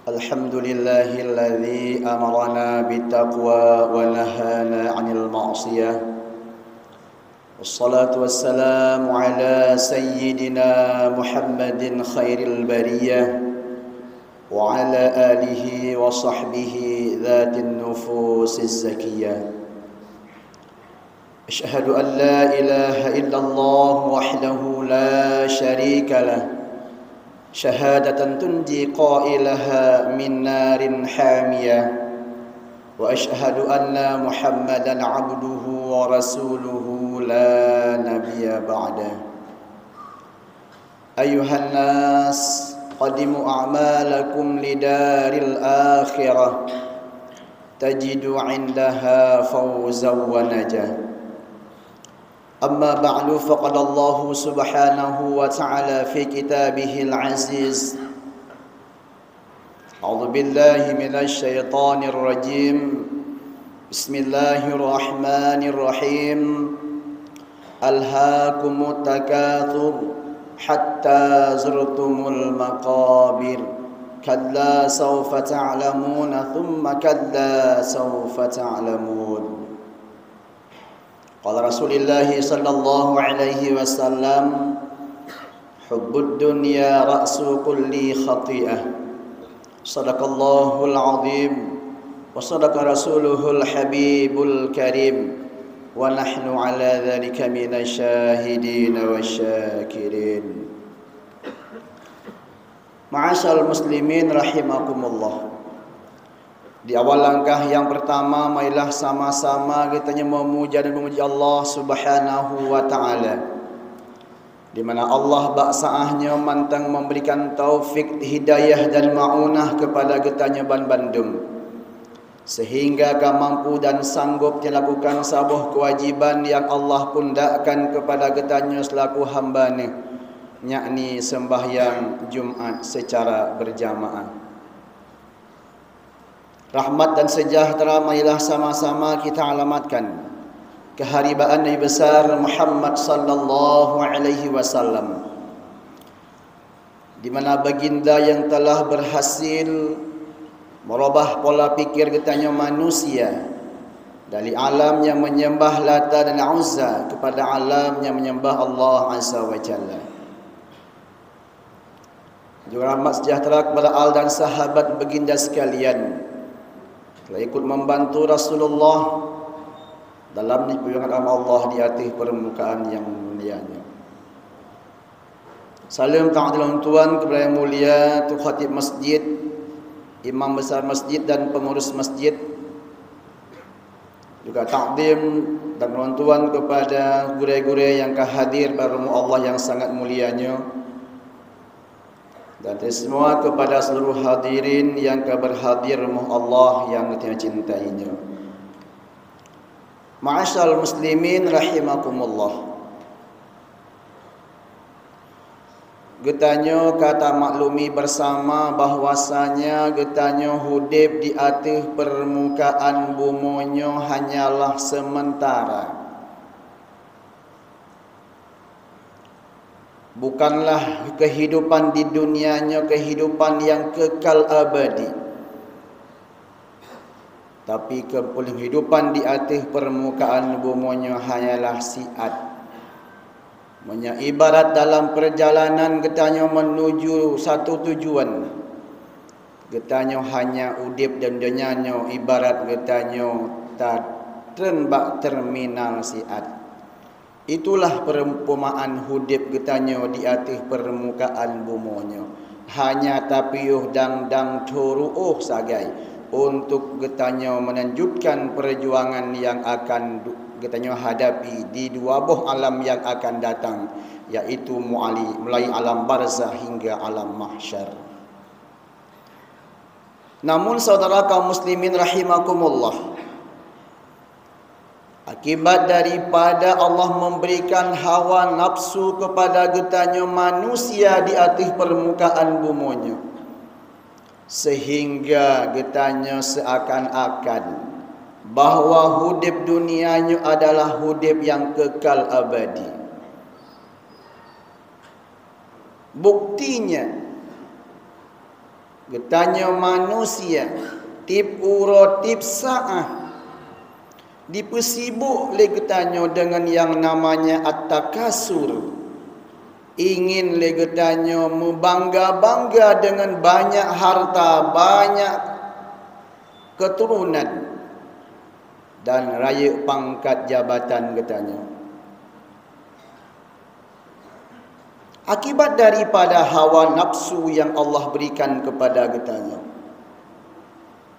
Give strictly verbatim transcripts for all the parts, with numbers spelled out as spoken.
الحمد لله الذي أمرنا بالتقوى ونهانا عن المعصية. والصلاة والسلام على سيدنا محمد خير البرية وعلى آله وصحبه ذات النفوس الزكية. أشهد أن لا إله إلا الله وحده لا شريك له، شهادة تنجي قائلها من نار حامية، وأشهد أن محمدا عبده ورسوله لا نبي بعده. أيها الناس، قدموا أعمالكم لدار الآخرة، تجدوا عندها فوزا ونجاة. أما بعد، فقال الله سبحانه وتعالى في كتابه العزيز: أعوذ بالله من الشيطان الرجيم. بسم الله الرحمن الرحيم. ألهاكم التكاثر حتى زرتم المقابر. كلا سوف تعلمون ثم كلا سوف تعلمون. قال رسول الله صلى الله عليه وسلم: حب الدنيا رأس كل خطيئة. صدق الله العظيم وصدق رسوله الحبيب الكريم ونحن على ذلك من الشاهدين والشاكرين. Ma'asyiral muslimin rahimakumullah. Di awal langkah nyang pertama, marilah sama-sama geutanyoe meumuja dan meumuji Allah Subhanahu wa Ta'ala, di mana Allah bak saát nyoe mantong memberikan taufik, hidayah dan maunah kepada geutanyoe banbandum, sehingga ka mampu dan sanggob melakukan saboh kewajiban nyang Allah pundakkan kepada geutanyoe selaku hamba-Neuh, yakni sembahyang Jumat secara berjamaah. Rahmat dan sejahtera marilah sama-sama kita alamatkan keharibaan Nabi besar Muhammad sallallahu alaihi wasallam, di mana baginda yang telah berhasil merubah pola pikir geutanyoe manusia dari alam nyang menyembah Lata dan Uzza kepada alam nyang menyembah Allah Azza wa Jalla. Juga rahmat sejahtera kepada al dan sahabat baginda sekalian telah ikut membantu Rasulullah dalam perjuangan agama Allah di ateueh permukaan nyang mulia nyoe. Saleuem takzim lôn tuan kepada yang mulia Tuan Khatib Masjid, Imam Besar Masjid dan pengurus masjid. Juga takzim dan lôn tuan kepada gurée-gurée nyang ka hadir bak rumoh Allah nyang sangat mulia nyoe. Dan semua kepada seluruh hadirin nyang ka berhadir rumoh Allah nyang geutanyoe cintai nyoe. Ma'asyiral muslimin rahimakumullah. Geutanyoe ka tamaklumi bersama bahwasanya geutanyoe udeb di ateueh permukaan bumoe nyoe hanyalah sementara. Bukanlah kehidupan di dunia nyoe kehidupan nyang kekal abadi. Tapi kehidupan di ateueh permukaan bumoe nyoe hanyalah siat. Meunyoe ibarat dalam perjalanan geutanyoe menuju satu tujuan, geutanyoe hanya udeb dan donya nyoe ibarat geutanyoe tatreun bak terminal siat. Itulah perumpamaan udeb geutanyoe di ateueh permukaan bumoe nyoe. Hanya tapiôh dang-dang tho ruôh sagai untuk geutanyoe melanjutkan perjuangan nyang akan du-, geutanyoe hadapi di dua boh alam nyang akan datang, yaitu muali-, mulai alam barzah hingga alam mahsyar. Namun, saudara kaum muslimin rahimakumullah, akibat daripada Allah memberikan hawa nafsu kepada geutanyoe manusia di ateueh permukaan bumoe nyoe, sehingga geutanyoe seakan-akan bahwa udeb dunia nyoe adalah udeb nyang kekal abadi. Buktinya, Geutanyoe manusia, tiep uroe, tiep saát, dipeusibok lé geutanyoe deungon nyang namanya at-takasur. Ingin lé geutanyoe meubangga-bangga deungon banyak harta, banyak keuturonan, dan rayeuk pangkat jabatan geutanyoe. Akibat daripada hawa nafsu yang Allah berikan kepada geutanyoe,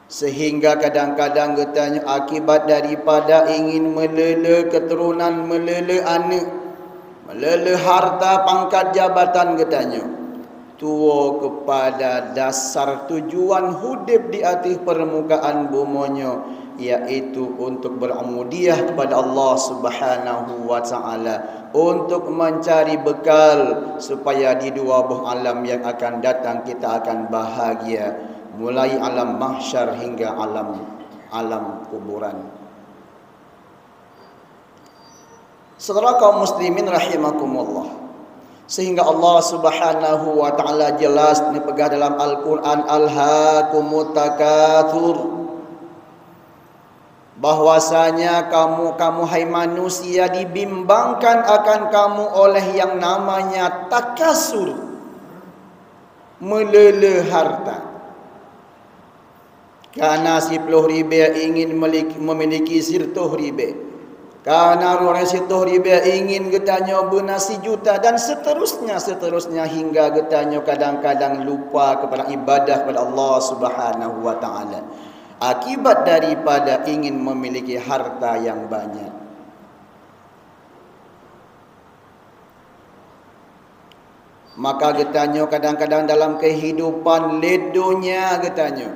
sehingga kadang-kadang geutanyoe akibat daripada ingin meulele keuturonan, meulele aneuëk, meulele harta pangkat jabatan geutanyoe, tuwoe keupada dasar tujuan udeb di ateueh peurmukaan bumoe nyoe, yaitu untuk berubudiah kepada Allah Subhanahu wa Ta'ala, untuk mencari bekal supaya di dua boh alam yang akan datang kita akan bahagia, mulai alam mahsyar hingga alam, alam kuburan. Saudara kaum muslimin rahimakumullah, sehingga Allah Subhanahu wa Ta'ala jelas neupeugah dalam Al-Quran, "Alhaakumut takatsur," bahwasanya kamu, kamu hai manusia, dibimbangkan akan kamu oleh yang namanya takasur, meulele harta. Kana siploh ribée ingin memiliki siratoh ribée. Kana ureuëng siratoh ribée ingin geutanyoe beuna sijuta, dan seterusnya, seterusnya, hingga geutanyoe kadang-kadang lupa kepada ibadah kepada Allah Subhanahu wa Ta'ala, akibat daripada ingin memiliki harta yang banyak. Maka geutanyoe kadang-kadang dalam keuhidupan lé donya geutanyoe,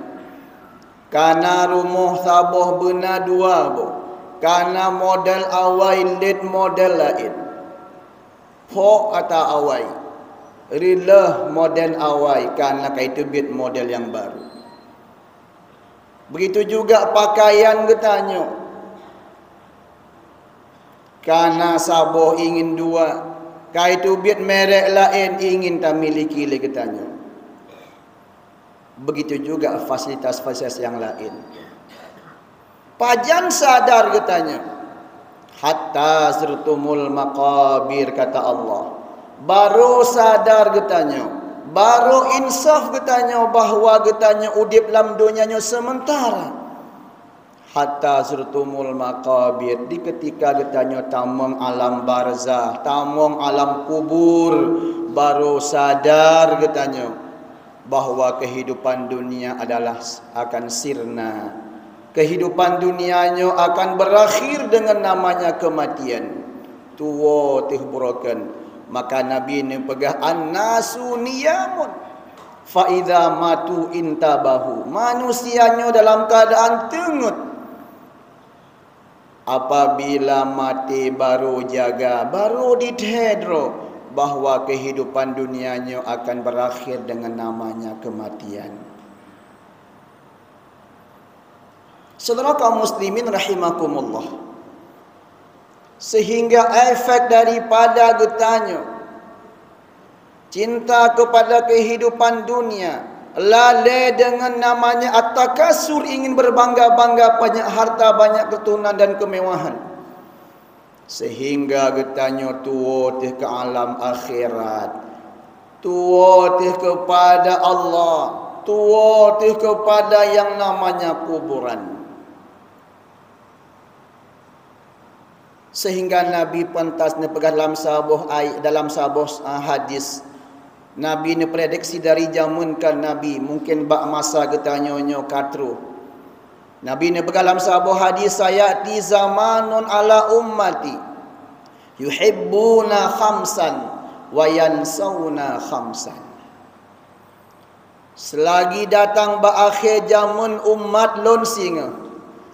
kana rumoh saboh beuna dua boh, kana model awai lét model laén, phok ata awai, reuloh model awai, kana ka teubiet model nyang barô. Begitu juga pakaian geutanyoe. Kana saboh ingin dua, ka teubiet merek laén ingin tamiliki lé geutanyoe. Begitu juga fasilitas-fasilitas nyang laén. Pajan sadar geutanyoe? "Hatta zurtumul maqabir," kata Allah. Barô sadar geutanyoe, barô insaf geutanyoe bahwa geutanyoe udeb lam donya nyoe sementara. "Hatta zurtumul maqabir," di keutika geutanyoe tamong alam barzah, tamong alam kubur, barô sadar geutanyoe bahwa keuhidupan dunia adalah akan sirna. Keuhidupan dunia nyoe akan beurakhir deungon namanya keumatian. Tuwoe teuh buroken. Maka Nabi neupeugah, "An-nasu niyamun, fa idza matu intabahu." Manusia nyoe dalam keuadaan teungeut. Apabila maté barô jaga, barô jithèe droe bahwa keuhidupan dunia nyoe akan beurakhir deungon namanya keumatian. Syedara kaum muslimin rahimakumullah, sehingga efek daripada geutanyoe cinta keupada keuhidupan dunia, lalée deungon namanya at-takasur, ingin beubangga-bangga, banyak harta, banyak keuturonan dan keumewahan, sehingga geutanyoe tuwoe teuh keu alam akhirat, tuwoe teuh keupada Allah, tuwoe teuh keupada nyang namanya kuburan. Sehingga Nabi pantas neupeugah dalam saboh ay-, dalam saboh, ah, hadis, Nabi neuprediksi dari jameun ka Nabi, mungken bak masa geutanyoe nyoe ka troh. Nabi neupeugah dalam saboh hadis, "Sayati zamanun ala ummati yuhibbuna khamsan wa yansauna khamsan." Seulagi datang bak akhé jameun umat lôn singoh,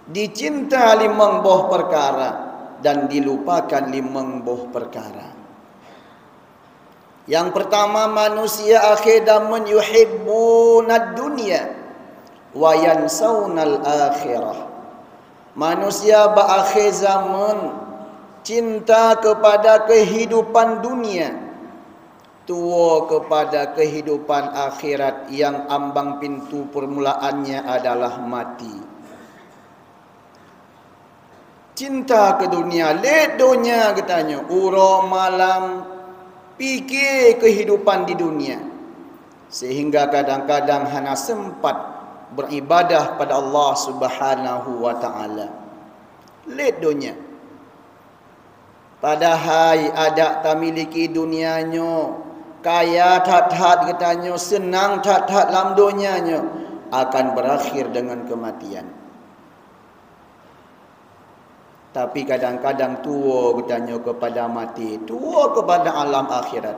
dicinta limong boh peukara dan dilupakan limong boh peukara. Nyang peurtama, manusia akhé jameun yuhibbunad dunya wa yansaunal akhirah. Manusia bak akhé jameun cinta keupada keuhidupan dunia, Tuwoe keupada keuhidupan akhirat nyang ambang pintu peurmulaannya adalah maté. Cinta keu dunia, lét donya geutanyoe, uroe malam pike keuhidupan di dunia, sehingga kadang-kadang hana sempat beribadah pada Allah Subhanahu wa Ta'ala. Lét donya. Padahai adak tamiliki dunia nyoe, kaya that-that geutanyoe, seunang that-that lam donya nyoe, akan berakhir dengan kematian. Tapi kadang-kadang tuwoe geutanyoe keupada maté, tuwoe keupada alam akhirat.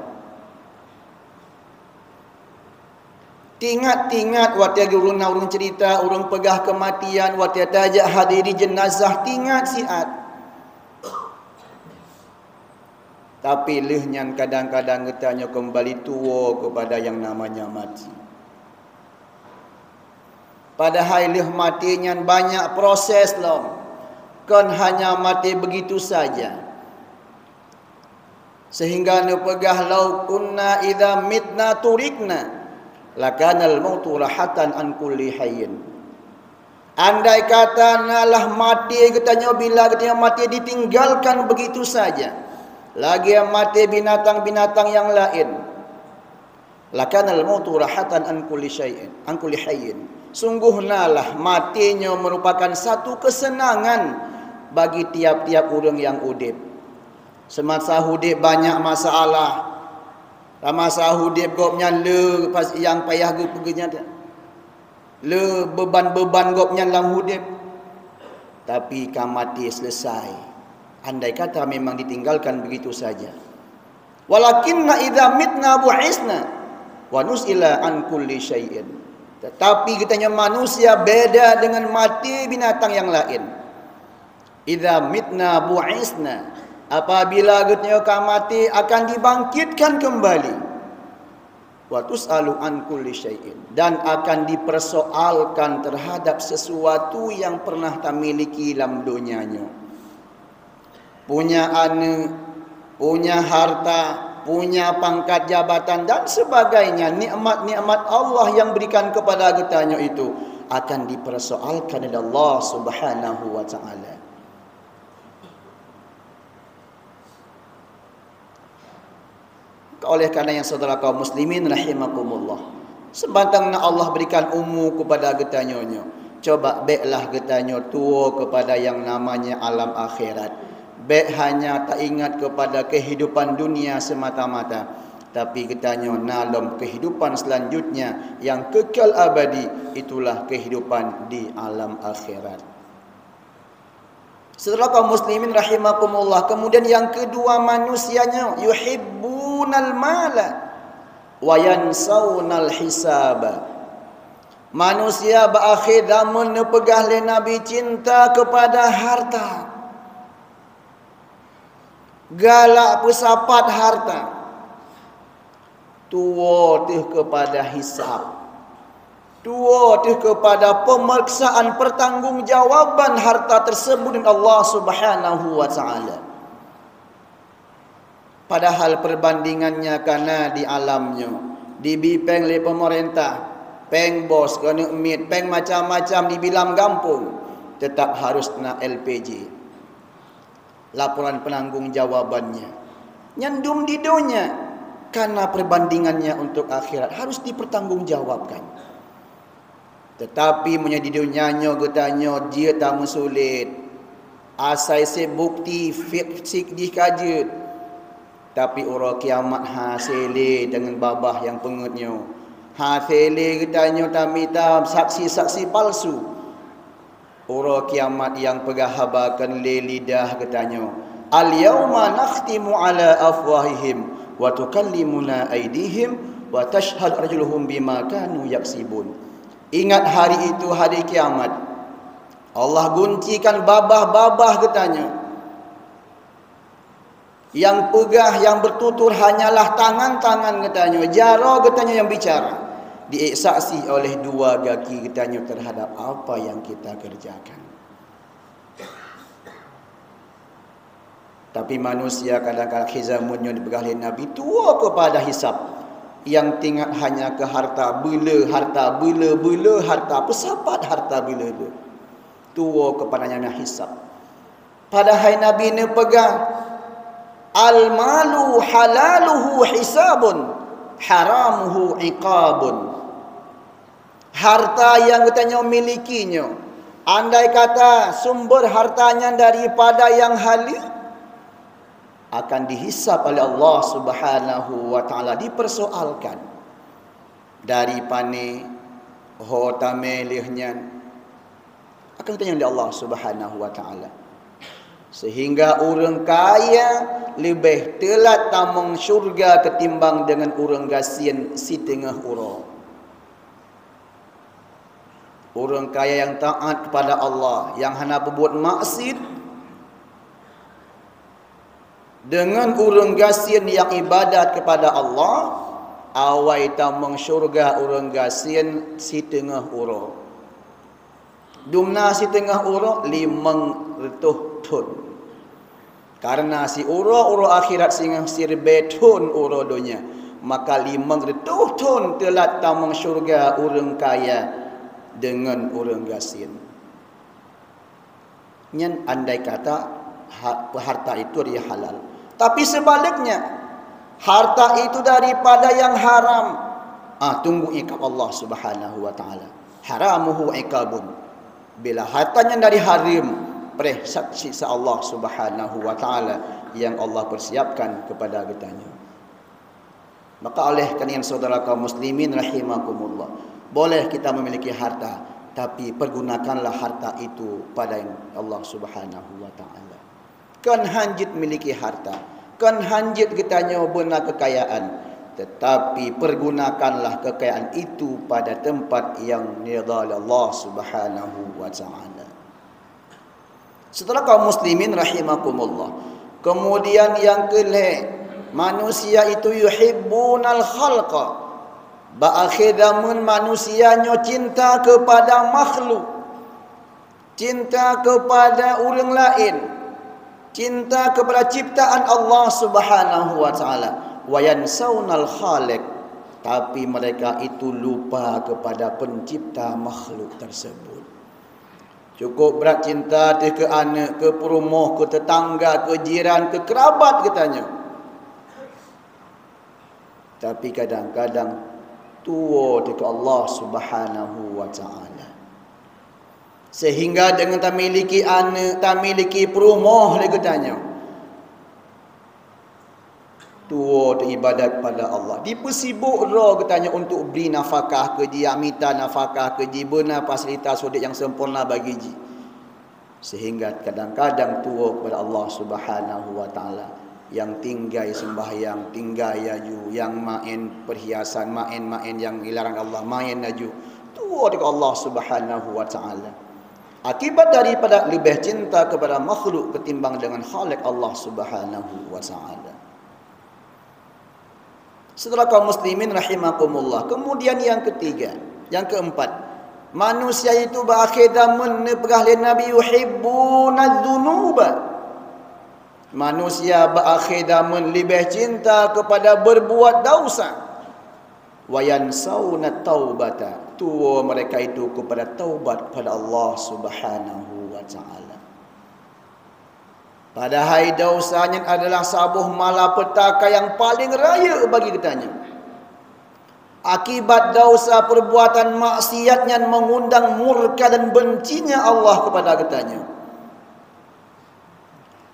Tingat-tingat watée ureuëng na ureuëng cerita, ureuëng peugah keumatian, watée tajak hadiri jeunazah, tingat siat. Tapi lheueh nyan kadang-kadang geutanyoe keumbali tuwoe keupada nyang namanya maté. Padahai lheueh maté nyan banyak proses lom. Kon hanya maté begitu saja. Sehingga neupeugah, "Lau kunna idza mitna turikna, lakanal mautu rahatan an kulli hayyin." Andai kata nalah maté geutanyoe bila geutanyoe maté ditinggalkan begitu saja, lagée maté binatang-binatang nyang laén, "Lakanal mautu rahatan an kulli syai'in, an kulli hayyin." Sunggoh nalah maté nyoe meurupakan satu keuseunangan bagi tiap-tiap ureuëng nyang udeb. Seumasa udeb banyak masalah. Lam masa udeb gobnyan le pas nyang payah geupeugeunya. Le beuban-beuban gobnyan lam udeb, tapi ka maté selesai. Andai kata memang ditinggalkan begitu saja. "Walakinna idza mitna bu'itsna wa nus'ila an kulli syai'in." Tetapi geutanyoe manusia beda dengan maté binatang nyang laén. "Idza mitna bu'itsna," apabila geutanyoe ka maté akan dibangkitkan kembali. "Wa tus'alu an kulli syai'in," dan akan dipersoalkan terhadap sesuatu yang pernah tamiliki lam donya nyoe. Punya aneuëk, punya harta, punya pangkat jabatan dan sebagainya, nikmat-nikmat Allah yang berikan kepada geutanyoe itu akan dipersoalkan oleh Allah Subhanahu wa Ta'ala. Oleh karena yang saudara kaum muslimin rahimakumullah, seubantang na Allah berikan umu kepada geutanyoe nyoe, coba béklah geutanyoe tuwoe kepada yang namanya alam akhirat. Bék hanya taingat kepada kehidupan dunia semata-mata, tapi geutanyoe na lom kehidupan selanjutnya yang kekal abadi, itulah kehidupan di alam akhirat. Saudara kaum muslimin rahimakumullah, kemudian yang kedua manusia nyoe yuhibbunal mala wa yansaunal hisaba. Manusia bak akhé zaman neupeugah lé Nabi cinta kepada harta. Galak peusapat harta. Tuwoe teuh keupada hisab. Tuwoe teuh keupada peumeuksaan pertanggungjawaban harta tersebut di Allah Subhanahu wa Ta'ala. Padahal perbandingannya kana di alam nyoe, dibi péng lé peumeurintah, péng bos, keuneuk miet, péng macam-macam dibi lam gampông, teutap harôh na L P J. Laporan penanggung jawabannya. Nyan dum di donya, karena perbandingannya untuk akhirat harus dipertanggungjawabkan. Tetapi meunyoe di donya nyoe geutanyoe jeuet tameusulet, asai sép bukti fisik jih ka jeuet, tapi uroe kiamat hase lé deungon babah nyang peungeuet nyoe. Hase lé geutanyoe tamita saksi-saksi palsu. Uroe kiamat nyang peugah haba keu lé lidah geutanyoe, "Al-yauma nakhtimu ala afwahihim wa tukallimuna aidihim wa tashhadu arjuluhum bima kanu yaksibun." Ingat hari itu, hari kiamat. Allah guncikan babah-babah geutanyoe. Nyang peugah, nyang beututur hanyalah tangan-tangan geutanyoe, jaroe geutanyoe nyang bicara. Diék saksi oleh dua gaki geutanyoe terhadap apa yang kita kerjakan. Tapi manusia kadang-kadang akhé zaman nyoe dipeugah lé Nabi tuwoe keu pada hisab. Nyang teuingat hanya keu harta, beuleu harta, beuleu, beuleu harta, peusapat harta beuleu-beuleu. Tuwoe keu pada nyang na hisab. Padahai Nabi neupeugah, "Al-malu halaluhu hisabun, haramuhu iqabun." Harta nyang geutanyoe miliki nyoe, andai kata sumber harta nyan daripada nyang haleue, akan dihisab oleh Allah Subhanahu wa Ta'ala, dipersoalkan. Dari pané ho tamé lheueh nyan, akan geutanyong lé Allah Subhanahu wa Ta'ala. Sehingga ureuëng kaya leubeh teulat tamong syurga ketimbang deungon ureuëng gasien siteungoh uroe. Ureuëng kaya nyang taát kepada Allah, nyang hana peubuet maksiet, deungon ureuëng gasien nyang ibadat kepada Allah, awai tamong syurga ureuëng gasien siteungoh uroe. Dumna siteungoh uroe limong reutôh thon. Karena siuroe uroe akhirat singoh siribée thon uroe donya, maka limong reutôh thon teulat tamong syurga ureuëng kaya deungon ureuëng gasien. Nyan andai kata ha-, harta itu dari halal. Tapi sebaliknya, harta itu daripada yang haram, ah, tunggu iqab Allah Subhanahu wa Ta'ala. Haramuhu iqabun. Bila harta nyan dari haram, preh siksa Allah Subhanahu wa Ta'ala yang Allah persiapkan kepada geutanyoe. Maka oleh karena saudara kaum muslimin rahimakumullah, boleh kita memiliki harta, tapi pergunakanlah harta itu pada Allah Subhanahu wa Ta'ala. Kon hanjeuet miliki harta, kon hanjeuet geutanyoe beuna kekayaan, tetapi pergunakanlah kekayaan itu pada tempat yang diridha oleh Allah Subhanahu wa Ta'ala. Setelah kaum muslimin rahimakumullah, kemudian yang kelhée, manusia itu yuhibbunal khalqa. Bak akhé zaman manusia nyoe cinta kepada makhluk. Cinta kepada ureuëng laén, cinta kepada ciptaan Allah Subhanahu wa Ta'ala, wa yansaunal khaliq, tapi mereka itu lupa kepada pencipta makhluk tersebut. Cukup brat cinta teuh keu aneuëk, keu peurumoh, keu teutangga, keu jiran, keu keurabat geutanyoe. Tapi kadang-kadang tuwoe teuh keu Allah Subhanahu wa Ta'ala. Sehingga deungon tamiliki aneuëk, tamiliki peurumoh lé geutanyoe, tuwoe teuh ibadat pada Allah. Dipeusibok droe geutanyoe untuk bri nafakah keu jih, mita nafakah keu jih, beuna fasilitas udeb nyang sempurna bagi jih. Sehingga kadang-kadang tuwoe kepada Allah Subhanahu wa Ta'ala. Nyang tinggai sembahyang, tinggai laju, nyang maén perhiasan, maén-maén nyang dilarang Allah, maén laju. Tuwoe teuh keu Allah Subhanahu wa Ta'ala. Akibat daripada leubeh cinta kepada makhluk ketimbang dengan Khaliq Allah Subhanahu wa Ta'ala. Saudara kaum muslimin rahimakumullah. Kemudian yang ketiga, yang keempat, manusia itu bak akhé zaman neupeugah lé Nabi yuhibbuna dzunuba. Manusia bak akhé zaman leubeh cinta kepada berbuat dosa. Wa yansauna taubata. Tuwoe mereka itu kepada taubat kepada Allah Subhanahu wa Ta'ala. Padahai dosa nyan adalah saboh malapetaka nyang paleng rayeuk bagi geutanyoe. Akibat dosa perbuatan maksiat nyan mengundang murka dan bencinya Allah kepada geutanyoe.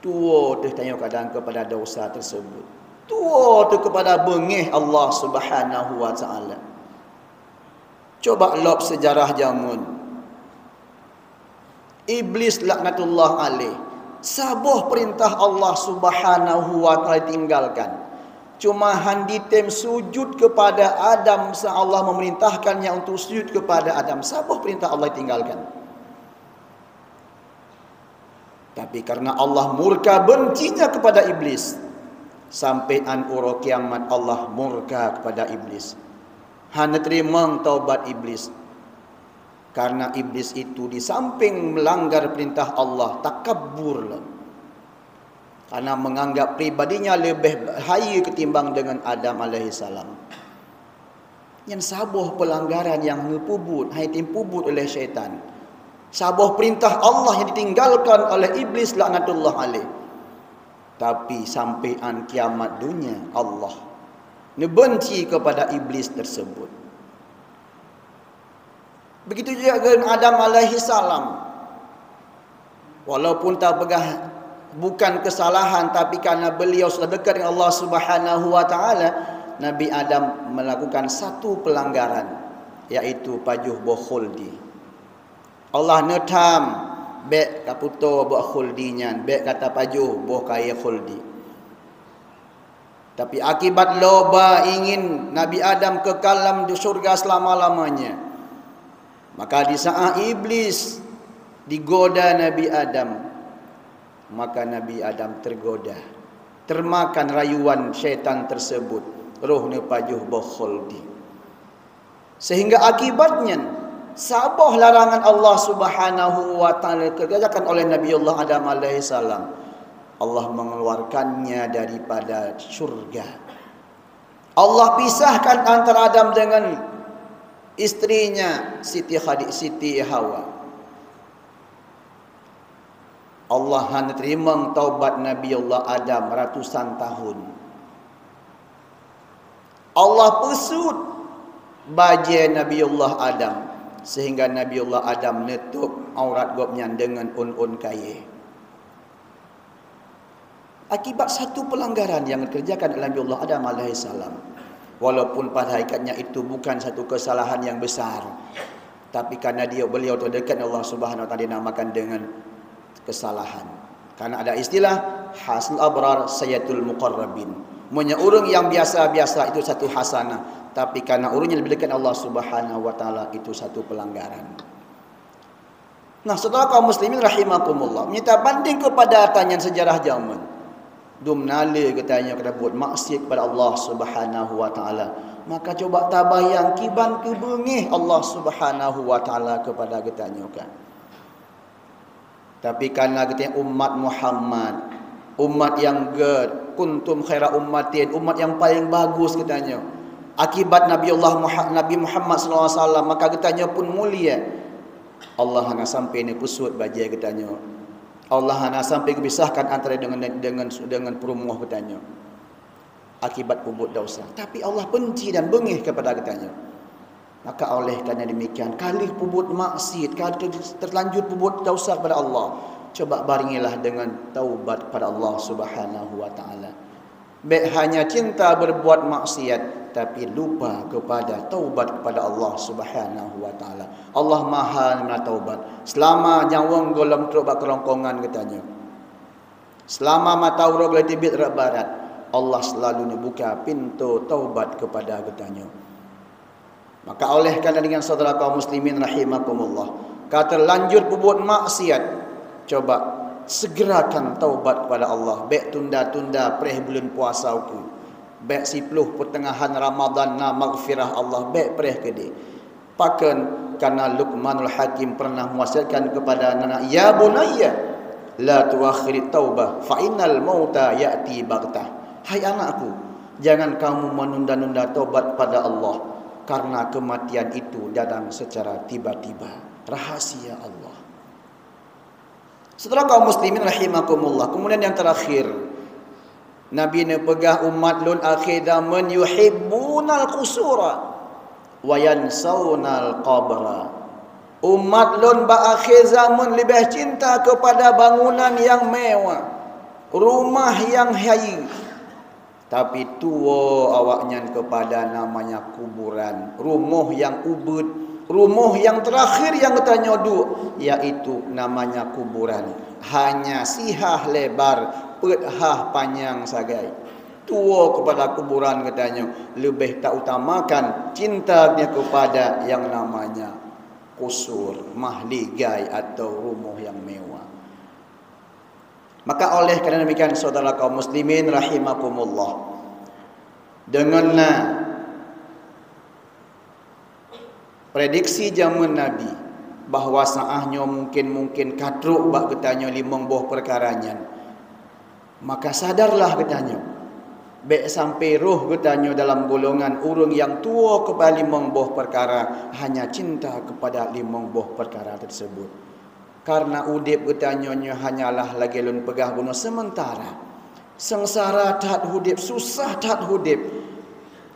Tuwoe teuh tanyoe kadang kepada dosa tersebut. Tuwoe teuh kepada beungéh Allah Subhanahu wa Ta'ala. Coba lop sejarah jameun. Iblis laknatullah alaih, saboh peurintah Allah Subhanahu wa Ta'ala ditinggalkan. Cuma han jitem sujud kepada Adam, sa Allah memerintahkannya untuk sujud kepada Adam. Saboh peurintah Allah ditinggalkan. Tapi karena Allah murka bencinya kepada Iblis, sampai an uroe kiamat Allah murka kepada Iblis. Hana teurimong taubat Iblis. Karena Iblis itu di samping melanggar perintah Allah, takabur lom. Karena menganggap pribadinya lebih hayeue ketimbang dengan Adam alaihissalam. Nyan saboh pelanggaran nyang geupeubuet, hai teupeubeuet oleh syaitan. Saboh perintah Allah yang ditinggalkan oleh Iblis laknatullah alaih. Tapi sampai an kiamat dunia, Allah neubenci kepada Iblis tersebut. Begitu juga dengan Adam alaihissalam. Walaupun tapeugah bukan kesalahan, tapi karena beliau sudah dekat dengan Allah Subhanahu wa Ta'ala, Nabi Adam melakukan satu pelanggaran, yaitu pajoh boh khuldi. Allah neutham, bèk tapeutoe boh khuldi nyan, bèk tapajoh boh kayèe khuldi. Tapi akibat loba ingin Nabi Adam kekal lam syurga selama-lamanya, maka di saat Iblis digoda Nabi Adam, maka Nabi Adam tergoda, termakan rayuan syaitan tersebut, roh neupajoh boh khuldi. Sehingga akibat nyan, saboh larangan Allah Subhanahu wa Ta'ala dikerjakan oleh Nabiullah Adam alaihissalam, Allah mengeluarkannya daripada syurga. Allah pisahkan antara Adam dengan istrinya, Siti Khadi-, Siti Hawa. Allah hana teurimong taubat Nabiullah Adam ratusan tahun. Allah peusut bajèe Nabiullah Adam, sehingga Nabiullah Adam neutôb aurat gobnyan deungon ôn-ôn kayèe. Akibat satu pelanggaran yang dikerjakan oleh Nabiullah Adam alaihissalam. Walaupun pada hakikatnya itu bukan satu kesalahan yang besar, tapi karena dia, beliau terdekat dengan Allah Subhanahu wa Ta'ala, dinamakan dengan kesalahan. Karena ada istilah, "Hasanul abrar sayyiatul muqarrabin." Meunyoe ureueng yang biasa-biasa itu satu hasanah, tapi karena ureueng yang lebih dekat Allah Subhanahu wa Ta'ala itu satu pelanggaran. Nah, saudara kaum muslimin rahimakumullah, meunyoe tabandéng keupada tanyan sejarah jameun, dum na lé geutanyoe ka buet maksiat kepada Allah Subhanahu wa Ta'ala, maka coba tabayang kiban keu beungéh Allah Subhanahu wa Ta'ala kepada geutanyoe kan. Tapi karena geutanyoe umat Muhammad, umat nyang gèt, kuntum khaira ummatin, umat nyang paleng bagus geutanyoe. Akibat Nabiullah Muha-, Nabi Muhammad sallallahu alaihi wasallam, maka geutanyoe pun mulia. Allah hana sampai neupeusut bajèe geutanyoe. Allah hana sampai geupisahkan antara dengan, dengan, dengan peurumoh geutanyoe. Akibat peubuet desya. Tapi Allah benci dan beungéh kepada geutanyoe. Maka oleh karena demikian, ka lheueh peubuet maksiat, ka ter-, terlanjur peubuet desya kepada Allah, coba barengilah dengan taubat kepada Allah Subhanahu wa Ta'ala. Bèk hanya cinta berbuat maksiat, tapi lupa kepada taubat kepada Allah Subhanahu wa Ta'ala. Allah Maha meuneurimong taubat. Selama nyawöng gohlom trok bak keurongkongan geutanyoe, selama mata uroe gohlom teubiet rot barat, Allah selalu neubuka pintoe taubat kepada geutanyoe. Maka oleh karena dengan saudara kaum muslimin rahimakumullah, ka terlanjur peubuet maksiat, coba segerakan taubat kepada Allah, bèk tunda-tunda preh buleuen puasa ukeue. Bèk siploh peuteungahan Ramadan na maghfirah Allah, bèk preh keudéh. Pakon? Karena Luqmanul Hakim pernah mewasiatkan kepada anak, "Ya bunayya, la tuakhirit taubah, fa innal mauta ya'ti baghtah." Hai anakku, jangan kamu menunda-nunda taubat pada Allah, karena kematian itu datang secara tiba-tiba. Rahasia Allah. Saudara kaum muslimin rahimakumullah, kemudian yang terakhir, Nabi neupeugah, "Umat lôn akhé zaman yuhibbunal qusura wa yansaunal qabra." Umat lôn bak akhé zaman leubeh cinta kepada bangunan nyang mewah, rumah nyang hayeue, tapi tuwoe awaknyan kepada namanya kuburan, rumoh nyang ubit, rumoh nyang terakhir nyang geutanyoe duek, yaitu namanya kuburan. Hanya sihah lebar, peuet hah panyang sagai. Tuwoe kepada kuburan geutanyoe, leubeh tautamakan cinta geutanyoe kepada nyang namanya kusur, mahligai atau rumoh nyang mewah. Maka oleh karena demikian, saudara kaum muslimin rahimakumullah, deungon na prediksi jameun Nabi bahwa saát nyoe mungkin-mungkin ka trok bak geutanyoe limong boh peukara nyan. Maka sadarlah geutanyoe, bék sampai roh geutanyoe dalam golongan ureuëng nyang tuwoe keupada limong boh peukara, hanya cinta keupada limong boh peukara teusebut. Karena udeb geutanyoe nyoe hanyalah lagée lôn peugah bunoe sementara. Seungsara that udeb, susah that udeb.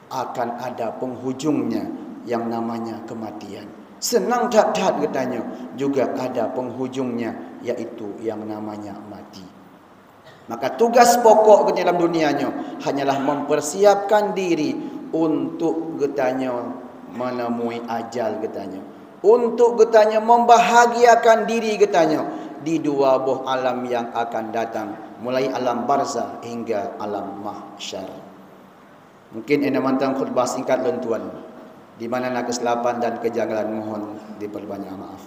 Akan ada penghujungnya yang namanya kematian. Senang that-that geutanyoe juga ada penghujungnya, yaitu yang namanya mati. Maka tugas pokok geutanyoe dalam dunia nyoe hanyalah mempersiapkan diri untuk geutanyoe menemui ajal geutanyoe, untuk geutanyoe membahagiakan diri geutanyoe di dua boh alam yang akan datang, mulai alam barzah hingga alam mahsyar. Mungkin inoe mantong khutbah singkat lôn tuan. Di mana na keusilapan dan kejanggalan, mohon diperbanyak maaf.